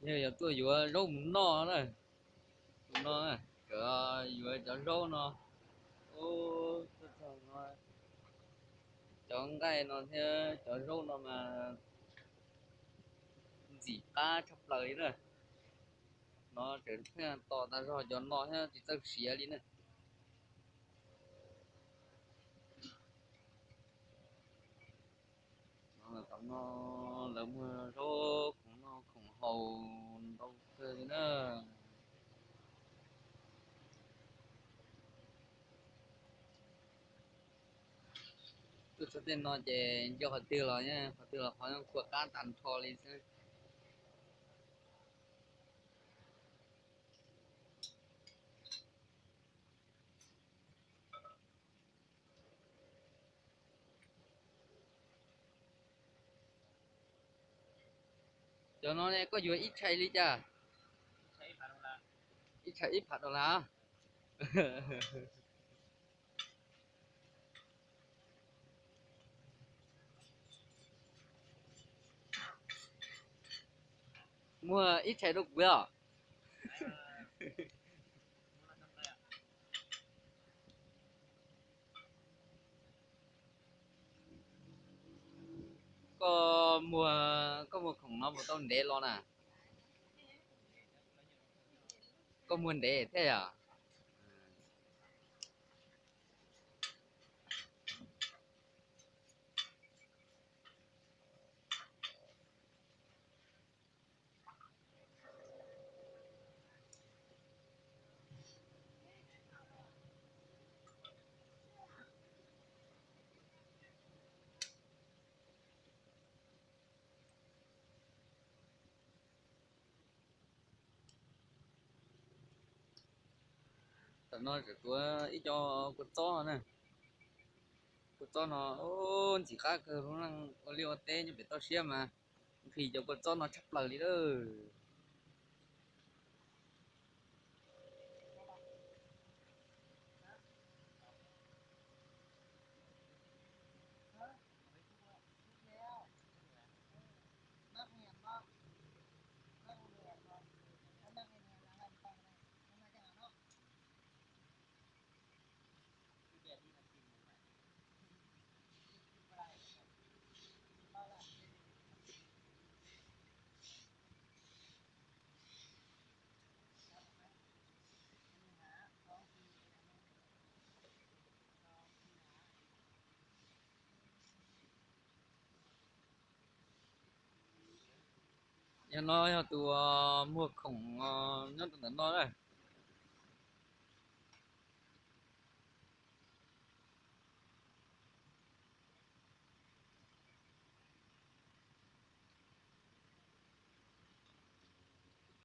Yog yuav tuaj yuav zaub mus noj na, mus noj na, yuav cov zaub no, tuaj txog no, cov nqaij no thiab cov zaub no mas ntxim qab tshaj plaws li na. No tseem pheej tos tag zog cov no thiab tsis txawj siav li na. Tom no lawv muag zaub khoom noj khoom haus ntau kawg li na. Tuaj txog tej no ces nco qhov twg los, qhov twg los qhov kua qab tag nrho li xwb. Cov no ne koj yuav ib tshais li cas? Ib tshais ib phav dollar. Muag ib tshais rau kuv os. Koj muag, koj muag khoom no puas tau ntev los na? Koj muag ntev thiab yom? Tam no tseem tuav ib co kua txob na. Kua txob no ntxim qab kawg, lub neej ua liaj ua teb nyob pem toj siab mas nqhis cov kua txob no tshaj plaws li lawm. Yog no yog tus muag khoom nyob rau ntawm no na.